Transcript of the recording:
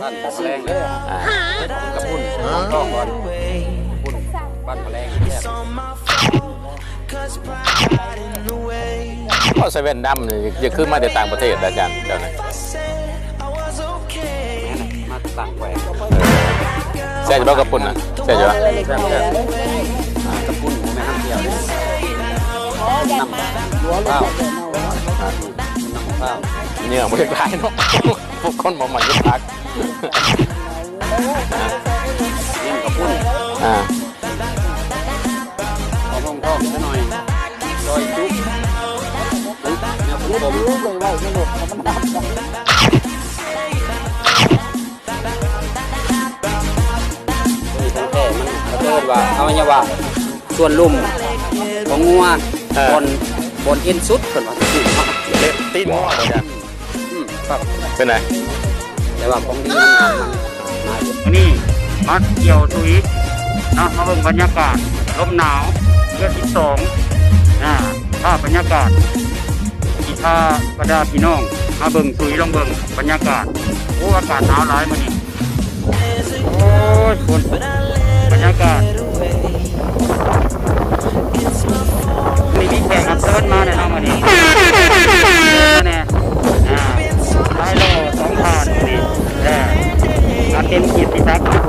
ບ້ານພະແລງເດີ ອ່າ ກັບພຸ້ນ ຕ້ອງກ່ອນ ພຸ້ນ ບ້ານພະແລງແຊບ. ເວົ້າໃສ່ແວ່ນດຳນີ້ ຈະຄືມາແຕ່ຕ່າງປະເທດ ອາຈານ ເຈົ້ານະ. ມາຕ່າງແຂວງ. ເອີ ແຊບຢູ່ບໍ່ກັບປຸ້ນນະ? ແຊບຢູ່ບໍ່? ແຊບ ແຊບ. ອ່າ ກັບປຸ້ນແມ່ນນ້ຳຂຽວເດ້ ນ້ຳ ນ້ຳມະພ້າວ ນ້ຳມະພ້າວ. ເນື້ອບໍ່ຢາກຫຼາຍເນາະ ພວກຄົນບໍ່ມັກກິນຜັກ. ເນັ້ນກັບປຸ້ນ ອ່າ ຫອມໆ ຈັກໜ້ອຍ ຊອຍຈຸ ແນວຂົມໆ. ຕົວນີ້ຂອງແທ້ ມັນ ເຂົາເອີ້ນວ່າອະໄວຍະວະສ່ວນລຸ່ມຂອງງົວ ເອີ ບ່ອນ ບ່ອນເອັນສຸດ ເພິ່ນວ່າ. ເລັບຕີນງົວບໍ່ຈ້ະ? ອືມ ຄັບ ເປັນໃດ? ແຕ່ວ່າຂອງດີມັນ ມື້ນີ້ມາທ່ຽວສຸຍເນາະ ມາເບິ່ງບັນຍາກາດລົມໜາວເດືອນສິບສອງ ອ່າ ພາບບັນຍາກາດ ຊິພາບັນດາພີ່ນ້ອງມາເບິ່ງສຸຍ ລອງເບິ່ງບັນຍາກາດ. ໂອ້ ອາກາດໜາວຫຼາຍມື້ນີ້. ໂອ້ຍ ຄົນ ບັນຍາກາດ ນີ້ມີແຂກຮັບເຊີນມາແນ່ເນາະມື້ນີ້ ແນ່ ອ່າ ຊາຍຫຼໍ່ສອງທ່ານມື້ນີ້ ເອີ ອາເຕັນ ກິດຕິສັກ ເນາະ